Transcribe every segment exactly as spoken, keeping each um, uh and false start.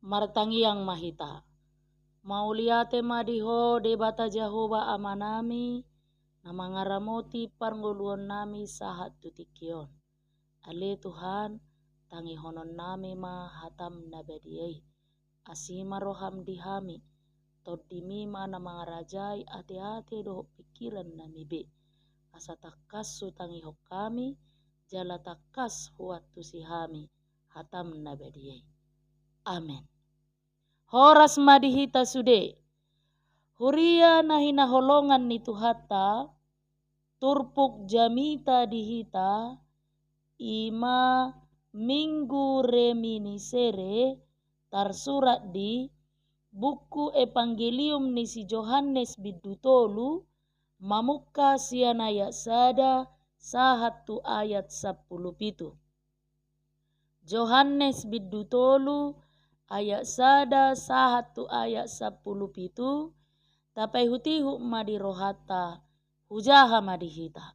Martangiang ma hita. Mauliate ma di Ho Debata Jahowa Amanami, na mangaramoti parngoluonnami sahat tu tingki on. Ale Tuhan, tangihononnami ma hataM na badia i. Asi ma rohaM di hami, TondiMi ma na mangarajai ateate dohot pingkirannami be. Asa tangkas hutangihon hami, jala tangkas huantusi hami hataM na badia i. Amen. Horas ma di hita sude. Huria na hinaholongan ni Tuhanta, turpuk jamita di hita, i ma Minggu Reminiscere, tarsurat di buku Evangelium ni si Johannes bindu tolu, mamungka sian ayat sada sahat tu ayat sampulu pitu. Johannes bindu tolu, ayat sada sahat tu ayat sampulu pitu, tapaihutihut ma di rohanta, hujaha ma di hita.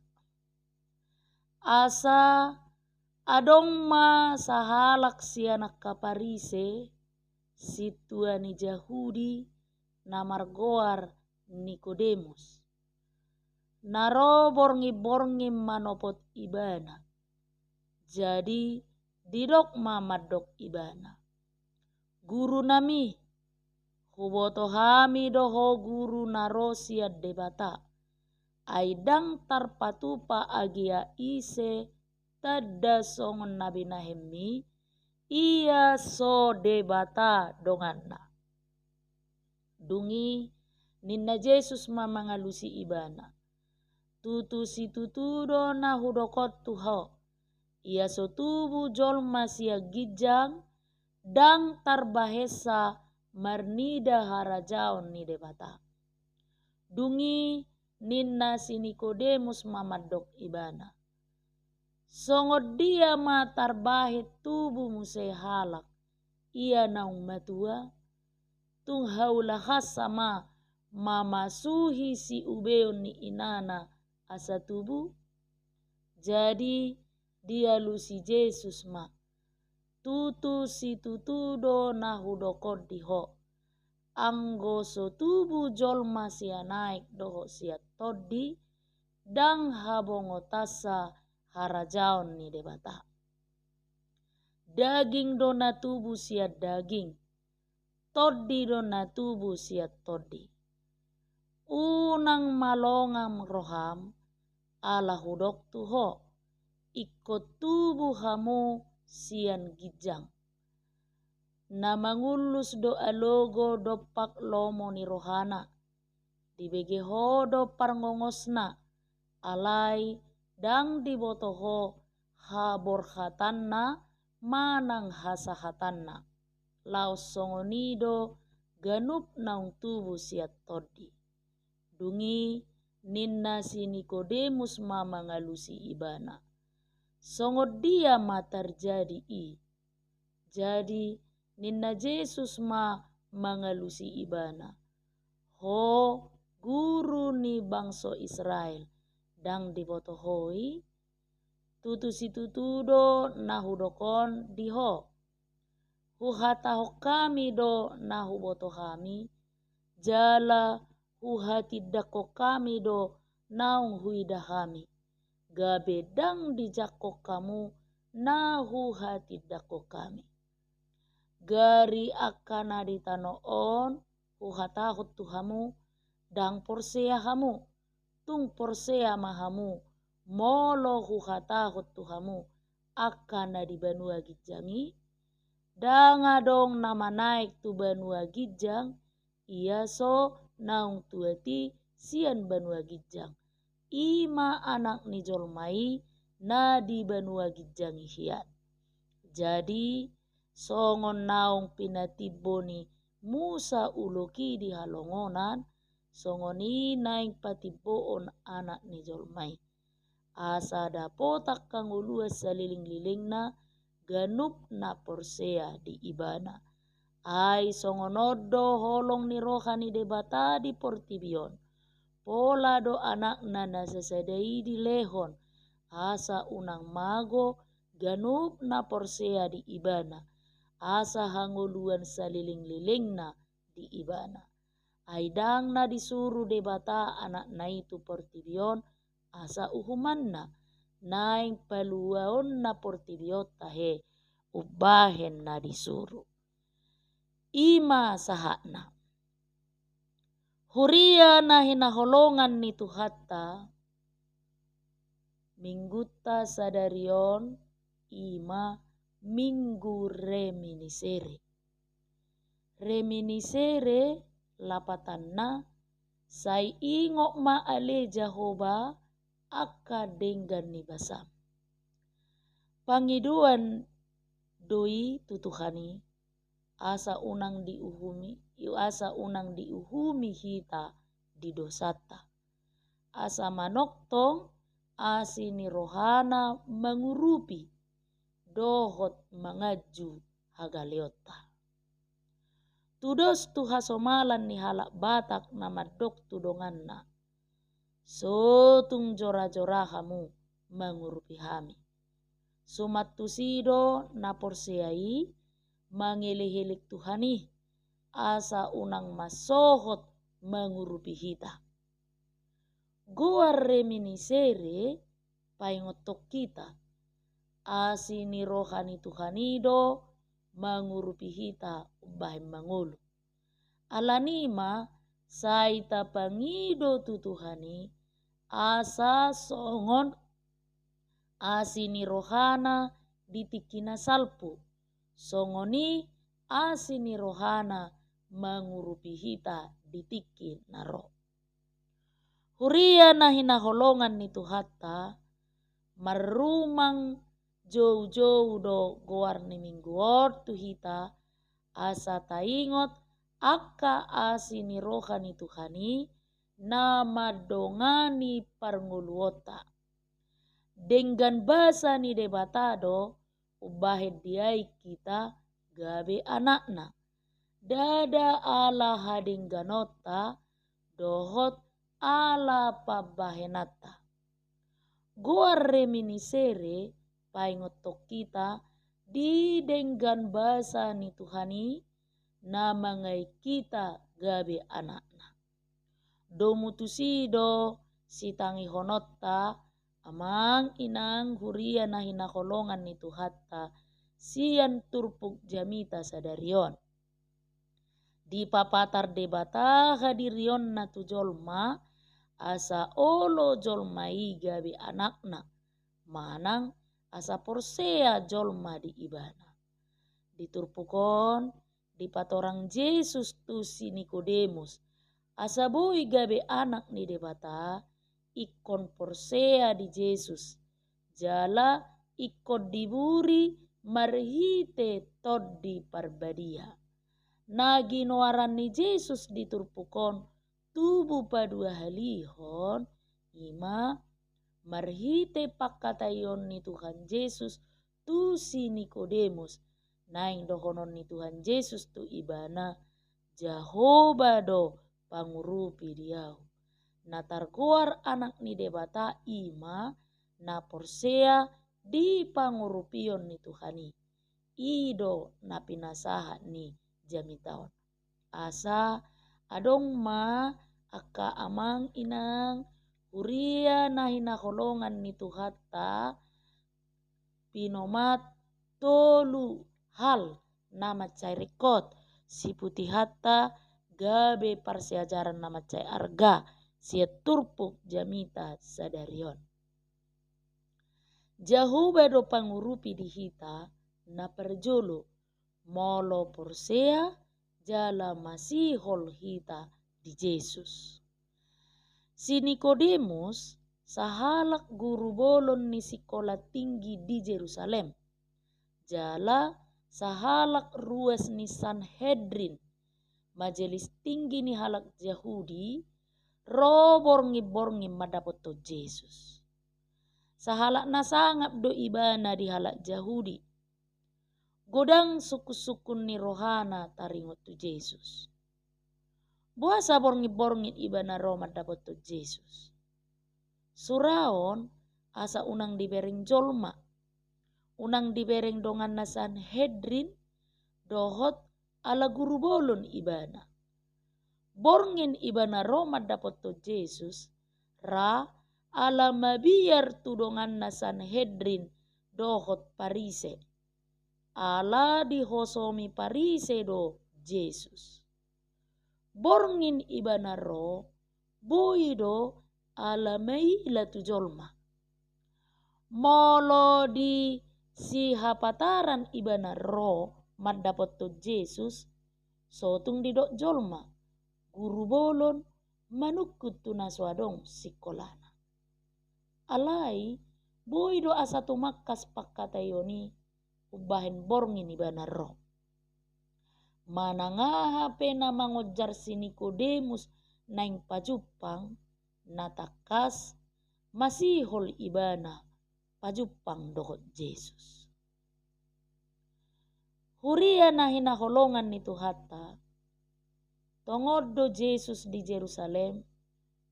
Asa adong ma sahalak sian angka Parise, sintua ni Jahudi, na margoar Nikodemus, na ro borngin-borngin manopot Ibana. Jadi didok ma mandok Ibana, "Gurunami, huboto hami do Ho guru na ro sian Debata, ai ndang tarpatupa agia ise tanda songon na binahenmi, ia so Debata donganna." Dung i ninna Jesus ma mangalusi ibana, "Tutu situtu do na hudok on tu ho, ia so tubu jolma sian ginjang, ndang tarbahensa marnida harajaon ni Debata." Dung i ninna si Nikodemus ma mandok Ibana, "Songon dia ma tarbahen tubu muse halak, ia naung matua? Tung haulahansa ma mamasuhi siubeon ni inana asa tubu?" Jadi dialusi Jesus ma, "Tutu situtu do na hudok on di ho, anggo so tubu jolma sian aek dohot sian tondi, ndang habongotansa harajaon ni Debata. Daging do na tubu sian daging, tondi do na tubu sian tondi. Unang malongam roham, ala hudok tu ho, ingkon tubu hamu sian ginjang." Na mangullus do alogo dompak lomo ni rohana, dibege ho do parngongosna, alai ndang diboto ho haborhatanna manang hasahatanna. Laos songon i do ganup naung tubu sian tondi. Dung i ninna si Nikodemus ma mangalusi Ibana, "Songon dia ma tarjadi i?" Jadi ninna Jesus ma mangalusi ibana, "Ho guru ni bangso Israel, ndang diboto ho i? Tutu situtu do na hudok on di ho. Huhatahon hami do na huboto hami, jala huhatindangkon hami do naung huida hami, gabe ndang dijangkon hamu na huhatindangkon hami. Gari angka na di tano on huhatahon tu hamu, ndang porsea hamu. Tung porsea ma hamu, molo huhatahon tu hamu angka na di banua ginjang i? Ndang adong na manaek tu banua ginjang, ia so naung tuat i sian banua ginjang, i ma Anak ni jolma i na di banua ginjang i hian. Jadi songon naung pinatimbo ni Musa ulok i di halongonan, songon i naeng patimboon Anak ni jolma i, asa dapotan hangoluan salelenglelengna ganup na porsea di ibana. Ai songon on do holong ni roha ni Debata di portibi on. Pola do Anakna na sasada i dilehon, asa unang mago ganup na porsea di ibana, asa hangoluan salelenglelengna di ibana. Ai ndang na disuru Debata anakna i tu portibi on asa uhumanna, naeng paluaonna portibi on tahe umbahen na disuru. I ma sahatna. Huria na hinaholongan ni Tuhanta, minggunta sadari on i ma Minggu Reminiscere. Reminiscere lapatanna, sai ingot ma ale Jahowa angka denggan ni basam. Pangidoan do i tu Tuhan i, asa unang diuhumi, asa unang diuhumi hita di dosanta. Asa manongtong asi ni rohana mangurupi dohot manganju hagaleonta. Tudos tu hasomalan ni halak Batak na mandok tu donganna, so tung jora-jora hamu mangurupi hami. Suman tusi do na porsea i mangelek-elek Tuhan i, asa unang mansohot mangurupi hita. Goar Reminiscere paingothon hita, asi ni roha ni Tuhan i do mangurupi hita umbahen mangolu. Alani i ma sai tapangido tu Tuhan i, asa songon asi ni rohana di tingki na salpu, songon i asi ni rohana mangurupi hita di tingki na ro. Huria na hinaholongan ni Tuhanta, marrumang joujou do goar ni minggu on tu hita, asa taingot angka asi ni roha ni Tuhan i na mandongani parngoluonta. Denggan basa ni Debata do umbahen diain hita gabe anakna. Ndada ala hadengganonta dohot ala pambahenanta. Goar Reminiscere paingothon hita di denggan basa ni Tuhan i na mangain hita gabe anakna. Domu tusi do sitangihononta, amang inang huria na hinaholongan ni Tuhanta, sian turpuk jamita sadari on. Dipapatar Debata hadirionna tu jolma, asa olo jolma i gabe anakna, manang asa porsea jolma di Ibana. Di turpuk on, dipatorang Jesus tu si Nikodemus, asa boi gabe anak ni Debata, ingkon porsea di Jesus, jala ingkon diburi marhite Tondi Parbadia. Na ginoaran ni Jesus di turpuk on tubu paduahalihon, i ma marhite pangkataion ni Tuhan Jesus tu si Nikodemus, naeng dohonon ni Tuhan Jesus tu ibana, Jahowa do pangurupi di ahu. Na targoar anak ni Debata i ma na porsea di pangurupion ni Tuhan i. I do na pinasahat ni jamita on. Asa adong ma angka amang inang huria na hinaholongan ni Tuhanta, pinomat tolu hal na mansai ringkot siputihonta gabe parsiajaran na mansai arga sian turpuk jamita sadari on. Jahowa do pangurupi di hita na parjolo, molo porsea jala masihol hita di Jesus. Si Nikodemus sahalak guru bolon ni sikola tinggi di Jerusalem, jala sahalak ruas ni Sanhedrin, majelis tinggi ni halak Jahudi, ro borngin-borngin mandapothon Jesus. Sahalak na sangap do ibana di halak Jahudi. Godang sungkun-sungkun ni rohana taringot tu Jesus. Boasa borngin-borngin ibana ro mandapothon Jesus? Suraon asa unang dibereng jolma, unang dibereng donganna Sanhedrin, dohot ala guru bolon ibana. Borngin ibana ro mandapothon Jesus, ra ala mabiar tu donganna Sanhedrin dohot Parise. Ala dihosomi Parise do Jesus. Borngin ibana ro, boi do ala maila tu jolma. Molo di sihapataran ibana ro mandapothon Jesus, so tung didok jolma, guru bolon manungkun tu na so adong singkolana. Alai, boi do asa tumangkas pangkataion i umbahen borngin ibana ro. Manang aha pe na mangonjar si Nikodemus naeng pajumpang, na tangkas masihol ibana pajumpang dohot Jesus. Huria na hinaholongan ni Tuhanta, tongon do Jesus di Jerusalem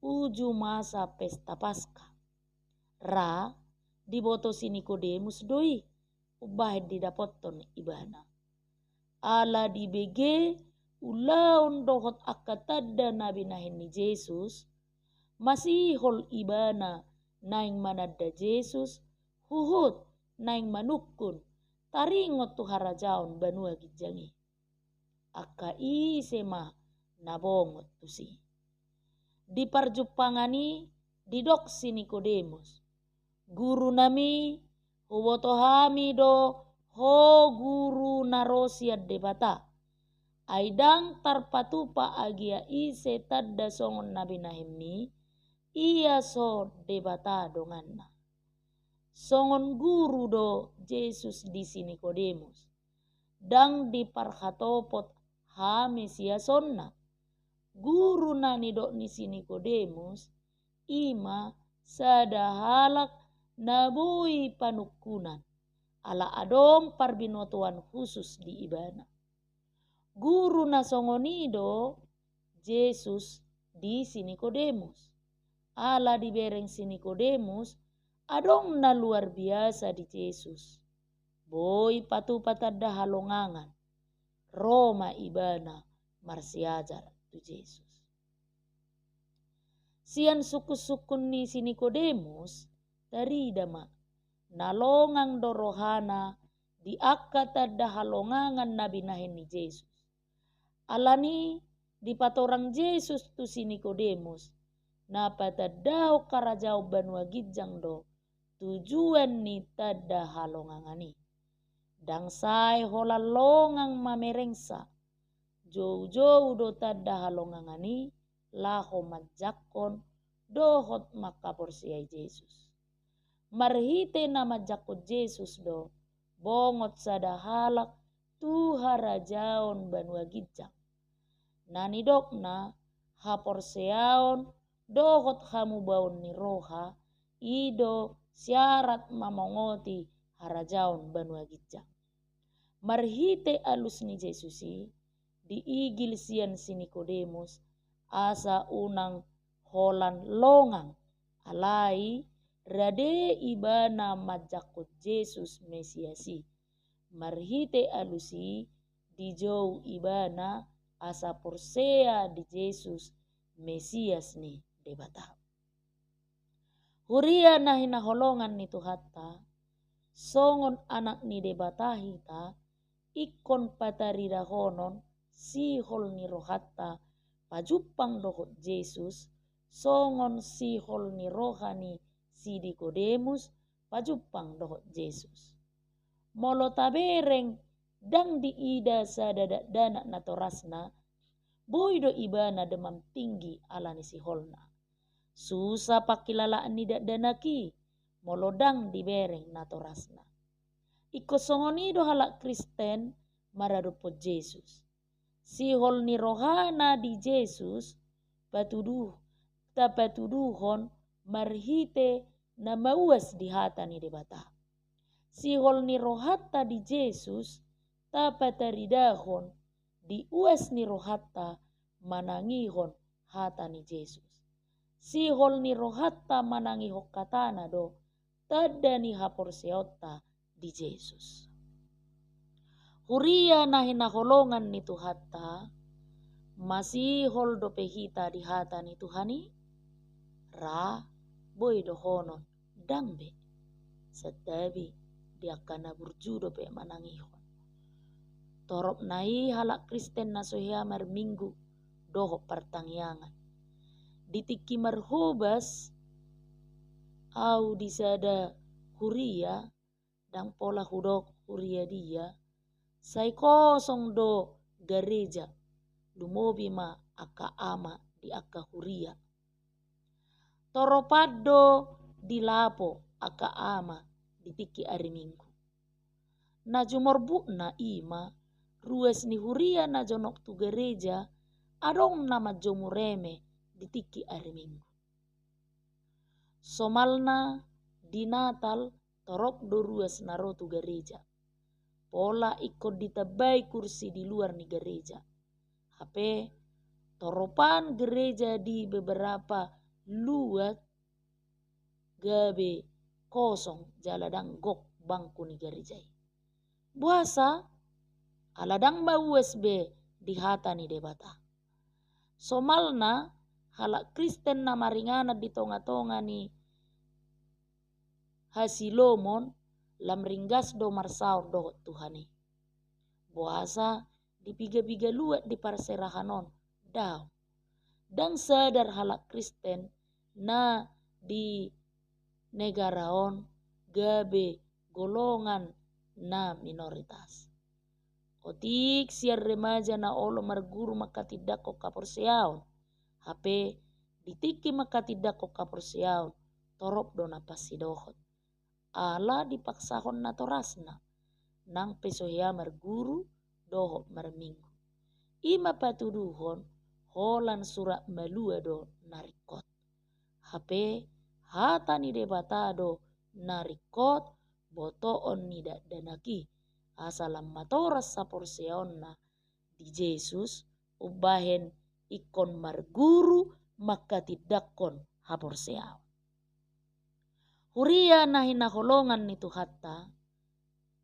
uju masa pesta Paska. Ra diboto si Nikodemus do i, umbahen didapothon ibana. Ala dibege ulaon dohot angka tanda na binahen ni Jesus, masihol ibana naeng mananda Jesus, huhut naeng manungkun taringot tu harajaon banua ginjang i. Angka ise ma na bongot tusi. Di parjumpangan i didok si Nikodemus, "Gurunami, huboto hami do ho guru na ro sian Debata. Ai ndang tarpatupa agia ise tanda songon na binahenmi, ia so Debata donganna." Songon guru do Jesus di si Nikodemus. Ndang diparhatopot hamesiasonna. Guru na nidok ni si Nikodemus, i ma sada halak na boi panungkunan, ala adong parbinotoan husus di ibana. Guru na songon i do Jesus di si Nikodemus. Ala dibereng si Nikodemus, adong na luar biasa di Jesus. Boi patupa tanda halongangan. Ro ma ibana marsiajar tu Jesus. Sian sungkun-sungkun ni si Nikodemus, tarida ma, na longang do rohana di angka tanda halongangan na binahen ni Jesus. Alani dipatorang Jesus tu si Nikodemus, na patandahon harajaon banua ginjang do tujuan ni tanda halongangan i. Ndang sae holan longang mamerengsa. Joujou do tanda halongangan i laho manjangkon dohot manghaporseai Jesus. Marhite na manjangkon Jesus do bongot sada halak tu harajaon banua ginjang. Na nidokna, haporseaon dohot hamubaon ni roha, i do syarat mamongoti harajaon banua ginjang. Marhite alus ni Jesus i, diigil sian si Nikodemus, asa unang holan longang, alai rade ibana manjangkon Jesus Mesias i. Marhite alus i dijou ibana asa porsea di Jesus Mesias ni Debata. Huria na hinaholongan ni Tuhanta, songon anak ni Debata hita, ingkon pataridahonon sihol ni rohanta pajumpang dohot Jesus, songon sihol ni roha ni si Nikodemus pajumpang dohot Jesus. Molo tabereng ndang diida sada dakdanak natorasna, boi do ibana demam tinggi ala ni siholna. Susa pangkilalaan ni dakdanak i, molo ndang dibereng natorasna. Ingkon songon i do halak Kristen maradophon Jesus. Sihol ni rohana di Jesus, patuduh, tapatuduhon marhite na mauas di hata ni Debata. Sihol ni rohanta di Jesus, tapataridahon di uas ni rohanta manangihon hata ni Jesus. Sihol ni rohanta manangihon hatana do tanda ni haporseaonta di Jesus. Huria na hinaholongan ni Tuhanta, masihol dope hita di hata ni Tuhan i? Ra, boi dohonon, ndang be. Santabi, di angka na burju dope manangihon. Toropna i halak Kristen na so hea marminggu dohot partangiangan. Di tingki marhobas, au di sada huria, ndang pola hudok huria dia, sai kosong do gareja, lumobi ma angka ama di angka huria. Toropan do di lapo angka ama di tingki ari Minggu. Na jumorbutna i ma, ruas ni huria na jonok tu gareja, adong na manjomur eme di tingki ari Minggu. Somalna di Natal torop do ruas na ro tu gareja. Pola ingkon ditambai kursi di luar ni gareja. Hape toropan gareja di beberapa luat gabe kosong jala ndang gok bangku ni gareja i. Boasa? Ala ndang mauas be di hata ni Debata. Somalna halak Kristen na maringanan di tongatonga ni hasilomon lam ringgas do marsaor dohot Tuhan i. Boasa di piga-piga luat di parserahan on? Daong. Ndang sadar halak Kristen na di negara on gabe golongan na minoritas. Otik sian remaja na olo marguru manghatindanghon haporseaon, hape di tingki manghatindanghon haporseaon torop do na pansidohot. Ala dipaksahon natorasna, nang pe so hea marguru dohot marminggu. I ma patuduhon holan surat malua do na ringkot. Hape hata ni Debata do na ringkot botoon ni dakdanak i, asa lam matoras haporseaonna di Jesus umbahen ingkon marguru manghatindanghon haporseaon. Huria na hinaholongan ni Tuhanta,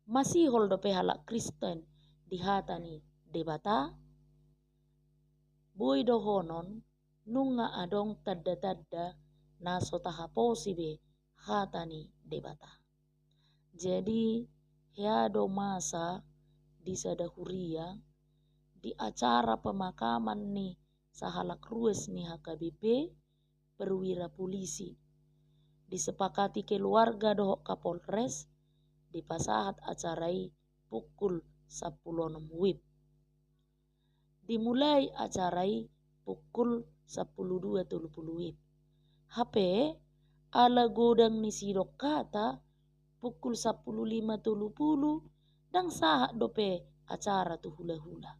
masihol dope halak Kristen di hata ni Debata? Boi dohonon, nunga adong tanda-tanda na so tahaposi be hata ni Debata. Jadi, hea do masa di sada huria, di acara pemakaman ni sahalak ruas ni H K B P, perwira polisi. Disepakati keluarga dohot Kapolres, dipasahat acara i pukul sampulu onom wib. Dimulai acara i pukul sampulu dua tolu pulu wib. Hape, ala godang ni sidok hata, pukul sampulu lima tolu pulu, ndang sahat dope acara tu hula-hula.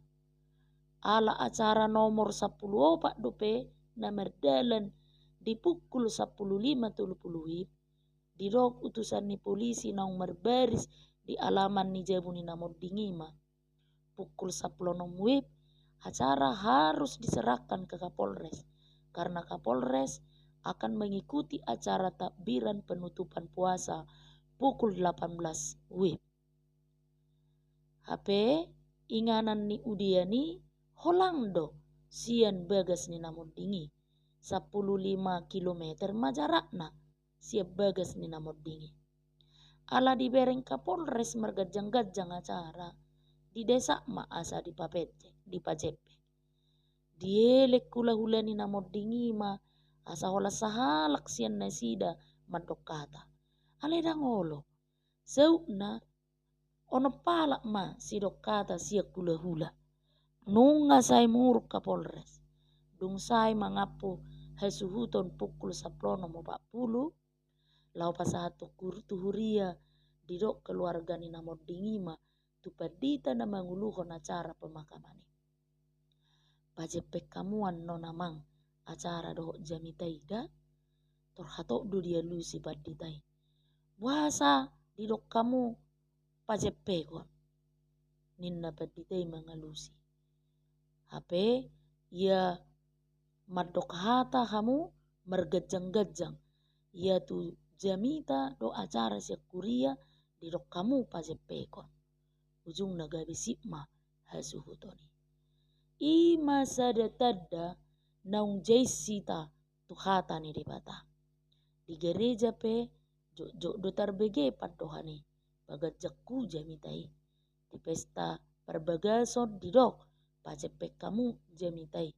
Ala acara nomor sampulu opat dope na mardalan di pukul sampulu lima tolu pulu wib, didok utusan ni polisi naung marbaris di alaman ni jabu ni na monding i ma, pukul sampulu onom wib, acara harus diserahkan ke Kapolres, karena Kapolres akan mengikuti acara takbiran penutupan puasa pukul delapan belas wib. Hape, inganan ni udean i holang do sian bagas ni na monding i, sampulu lima kilometer ma jarakna sian bagas ni na monding i. Ala dibereng Kapolres marganjang-ganjang acara, didesak ma asa dipapet-, dipajempek. Dielek hula-hula ni na monding i ma asa holan sahalak sian nasida mandok hata. Alai ndang olo. Sautna, onom halak ma sidok hata sian hula-hula. Nunga sae muruk Kapolres. Dung sae mangampu hasuhuton pukul sampulu onom opat pulu, laho pasahat tu hur-, tu huria, didok keluarga ni na monding i ma tu pandita na manguluhon acara pemakaman i. Pajempek hamu annon amang acara dohot jamita i da? Tor hatop do dialusi pandita i. Boasa didok hamu pajempekon? Ninna pandita i mangalusi. Hape, ia mandok hata hamu marganjang-ganjang. Ia tu jamita dohot acara sian huria didok hamu pajempekon. ujungna gabe sip ma hasuhuton i. I ma sada tanda naung jais hita tu hata ni Debata. Di gereja pe jotjot do tarbege pandohan i, paganjanghu jamita i. Di pesta parbagason didok, pacempek hamu jamita i.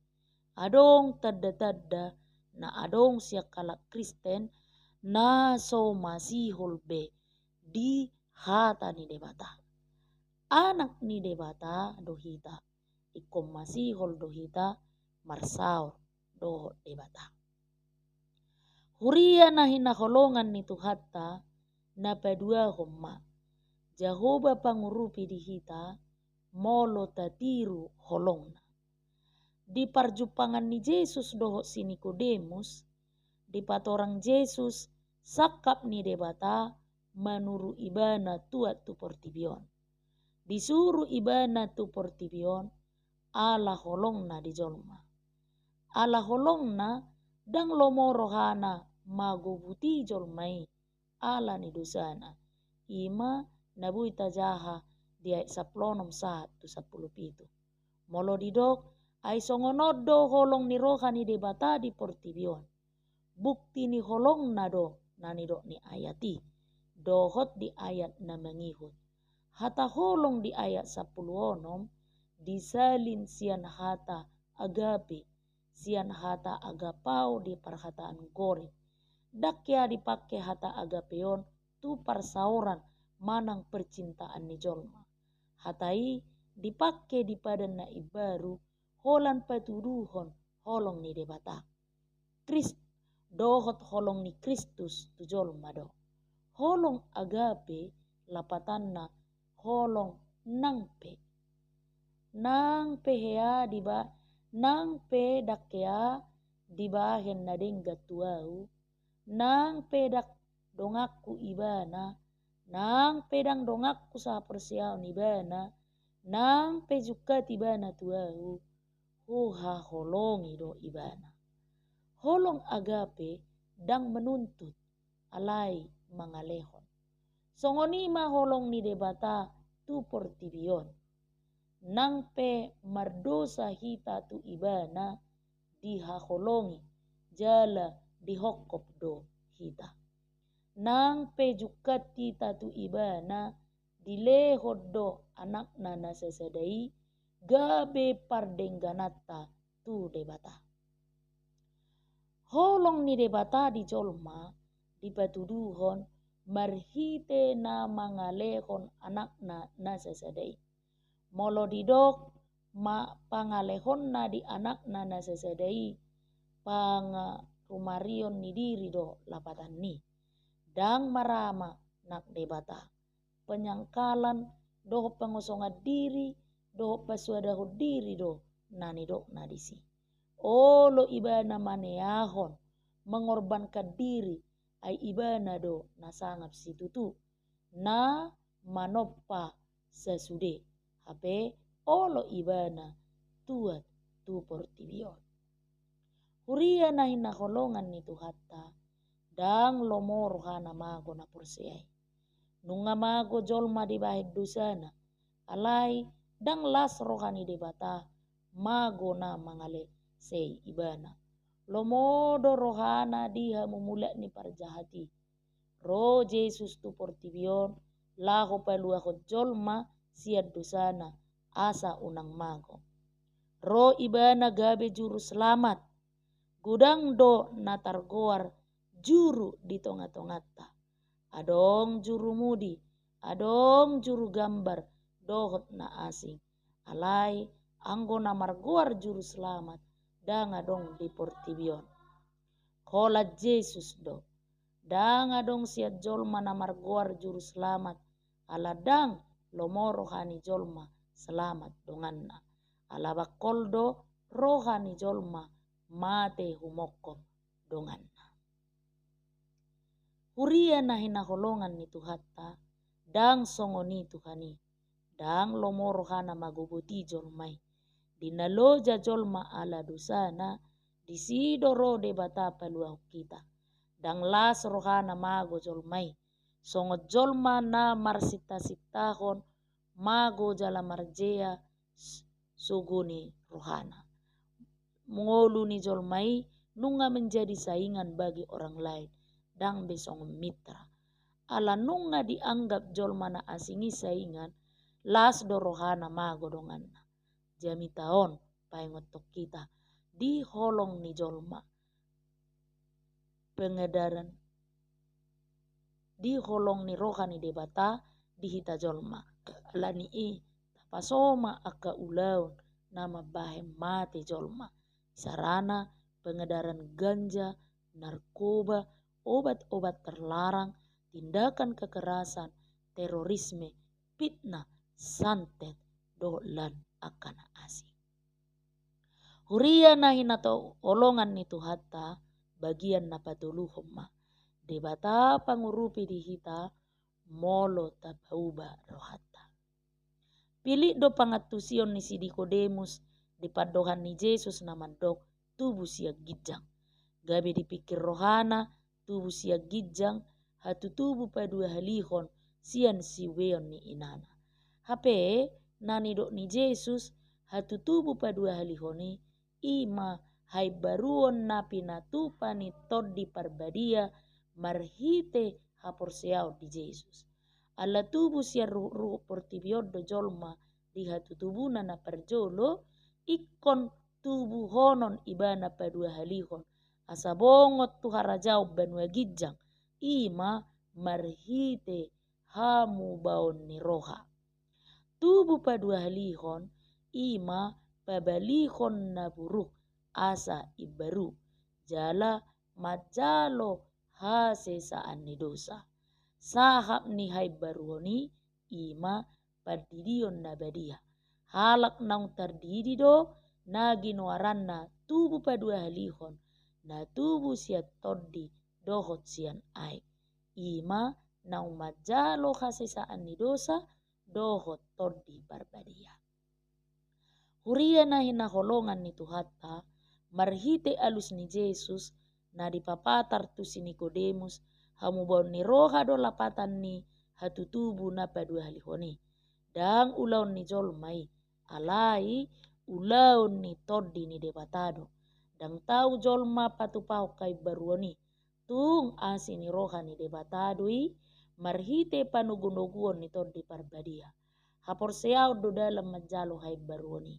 Adong tanda-tanda na adong sian halak Kristen na so masihol be di hata ni Debata. Anak ni Debata do hita, ingkon masihol do hita marsaor dohot Debata. Huria na hinaholongan ni Tuhanta, na paduahon ma, Jahowa pangurupi di hita, molo tatiru holongna. Di parjumpangan ni Jesus dohot si Nikodemus, dipatorang Jesus sangkap ni Debata manuru ibana tuat tu portibi on. Disuru ibana tu portibi on ala holongna di jolma. Ala holongna ndang lomo rohana magobuti jolma i ala ni dosana. I ma na boi tajaha di ayat sampulu onom sahat tu sampulu pitu. Molo didok, ai songon on do holong ni roha ni Debata di portibi on. Bukti ni holongna do na nidok ni ayat i, dohot di ayat na mangihut. Hata holong di ayat sampulu onom disalin sian hata agape, sian hata agapao di parhataan Gorik. Ndang hea dipangke hata agape on tu parsaoran manang percintaan ni jolma. Hata i dipangke di Padan na Imbaru holan patuduhon holong ni Debata. Krist-, dohot holong ni Kristus tu jolma do. Holong agape lapatanna holong nang pe. Nang pe hea diba-, nang pe ndang hea dibahen na denggan tu ahu, nang pe ndang donganku ibana, nang pe ndang donganku sahaporseaon ibana, nang pe jungkat ibana tu ahu, huhaholongi do ibana. Holong agape ndang menuntut, alai mangalehon. Songon i ma holong ni Debata tu portibi on. Nang pe mardosa hita tu ibana, dihaholongi jala dihongkop do hita. Nang pe jungkat hita tu ibana, dilehon do anakna na sasada i gabe pardenggananta tu Debata. Holong ni Debata di jolma dipatuduhon marhite na mangalehon anakna na sasada i. Molo didok ma pangalehonna di anakna na sasada i, pangarumarion ni diri do lapatan i. Ndang marama nang Debata. Penyangkalan dohot pangosongan diri dohot pasuadahon diri do na nidokna disi. Olo ibana maneahon, mengorbankan diri, ai ibana do na sangap situtu, na manompa sasude, hape olo ibana tuat tu portibi on. Huria na hinaholongan ni Tuhanta, ndang lomo rohana mago na porsea i. Nunga mago jolma dibahen dosana, alai ndang las roha ni Debata mago na mangalesei ibana. Lomo do rohana di hamumulak ni parjahat i. Ro Jesus tu portibi on laho paluahon jolma sian dosana, asa unang mago. Ro ibana gabe juru selamat. Godang do na targoar juru di tonga-tonganta. Adong juru mudi, adong juru gambar dohot na asing. Alai anggo na margoar juru selamat ndang adong di portibi on. Holan Jesus do. Ndang adong sian jolma na margoar juru selamat, ala ndang lomo roha ni jolma selamat donganna. Ala bangkol do roha ni jolma mate humongkop donganna. Huria na hinaholongan ni Tuhanta, ndang songon i Tuhan i. Ndang lomo rohana magoboti jolma i. Di na loja jolma ala dosana, disi do ro Debata paluahon hita. Ndang las rohana mago jolma i. Songon jolma na marsinta-sintahon mago jala marjea s-, sogo ni rohana. Ngolu ni jolma i nunga menjadi saingan bagi orang lain, ndang be songon mitra. Ala nunga dianggap jolma na asing i saingan, las do rohana mago donganna. Jamita on paingothon hita di holong ni jolma, pengedaran di holong ni roha ni Debata di hita jolma. Ala ni i tapasoma angka ulaon na mambahen mate jolma. Isarana pengedaran ganja, narkoba, obat-obat terlarang, tindakan kekerasan, terorisme, fitnah, santet, dohot lan angka na asing. Huria na hinaholongan ni Tuhanta, bagian na patoluhon ma. Debata pangurupi di hita molo tapauba rohanta. Pilit do pangantusion ni si Nikodemus di pandohan ni Jesus na mandok tubu sian ginjang. Gabe dipikir rohana tubu sian ginjang hatutubu paduahalihon sian siubeon ni inana. Hape na nidok ni Jesus hatutubu paduahalihon i, i ma haimbaruon na pinatupa ni Tondi Parbadia marhite haporseaon di Jesus. Ala tubu sian ruhut-ruhut portibi on do jolma di hatutubuna na parjolo, ingkon tubuhonon ibana paduahalihon, asa bongot tu harajaon banua ginjang, i ma marhite hamubaon ni roha. Tubu paduahalihon, i ma pabalihon na buruk asa imbaru, jala manjalo hasesaan ni dosa. Sahap ni haimbaruon i, i ma pandidion na badia. Halak naung tardidi do na ginoaranna tubu paduahalihon, na tubu sian tondi dohot sian aek. I ma naung manjalo hasesaan ni dosa dohot Tondi Parbadia. Huria na hinaholongan ni Tuhanta, marhite alus ni Jesus na dipapatar tu si Nikodemus, hamubaon ni roha do lapatan ni hatutubu na paduahalihon i. Ndang ulaon ni jolma i, alai ulaon ni Tondi ni Debata do. Ndang tau jolma patupahon haimbaruon i. Tung asi ni roha ni Debata do i, marhite panogunoguon ni Tondi Parbadia. Haporseaon do dalan manjalo haimbaruon i.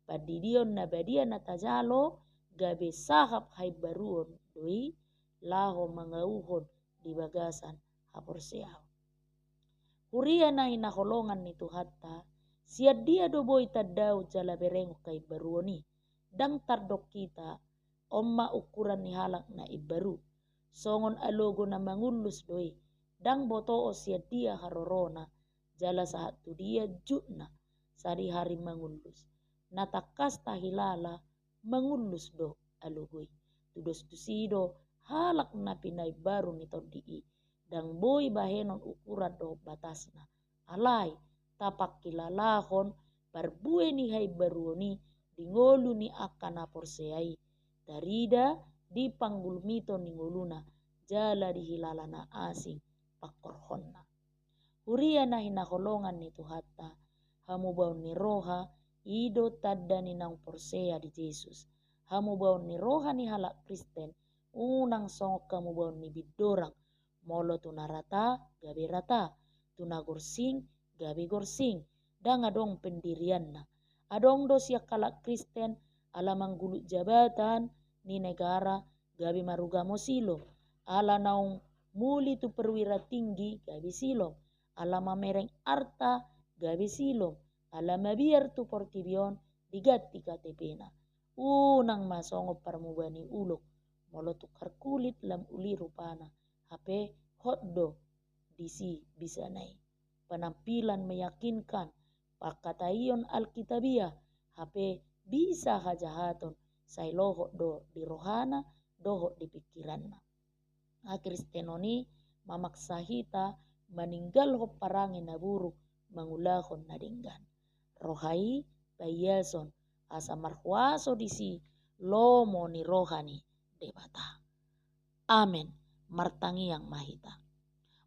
Pandidion na badia na tajalo gabe sahap haimbaruon do i, laho mangauhon di bagasan haporseaon. Huria na hinaholongan ni Tuhanta, sian dia do boi tandahon jala berengon haimbaruon i? Ndang tardok hita, on ma ukuran ni halak na imbaru. Songon alogo na mangullus do i, ndang botoon sian dia harorona, jala sahat tu dia jutna, sadihari mangullus. Na tangkas tahilala, mangullus do alogo i. Tudos tusi do halak na pinaimbaru ni tondi i, ndang boi bahenon ukuran dohot batasna. Alai, tapangkilalahon parbue ni haimbaruon i di ngolu ni angka na porsea i, tarida di panggulmiton ni ngoluna, jala dihilala na asing pangkorhonna. Huria na hinaholongan ni Tuhanta, hamubaon ni roha i do tanda ni naung porsea di Jesus. Hamubaon ni roha ni halak Kristen unang songon hamubaon ni bindorang, molo tu na rata gabe rata, tu na gorsing gabe gorsing, ndang adong pendirianna. Adong do sian halak Kristen ala manggulut jabatan ni negara gabe marugamo Silom, ala naung muli tu perwira tinggi gabe Silom, ala mamereng arta gabe Silom, ala mabiar tu portibi on diganti KTP-na. Unang ma songon parmuba ni ulok, molo tukar kulit lam uli rupana, hape hot do disi bisana i. Penampilan meyakinkan, pangkataion alkitabiah, hape bisa hajahaton, sai lohot do di rohana dohot di pingkiranna. Hakristenon i mamaksa hita maninggalhon parange na buruk, mangulahon na denggan. Roha i paiason, asa marhuaso disi lomo ni roha ni Debata. Amen. Martangiang ma hita.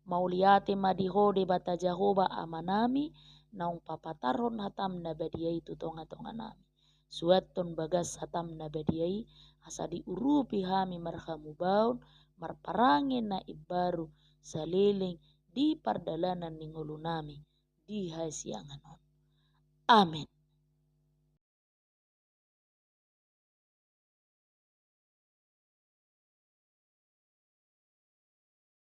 Mauliate ma di Ho Debata Jahowa Amanami, naung papatarhon hatam na badia i tu tonga-tonga nami. Suanhon bagas hatam na badia i, asa diurupi hami marhamubaon, marparange na imbaru saleleng di pardalanan ni ngolu nami di hasiangan on. Amen.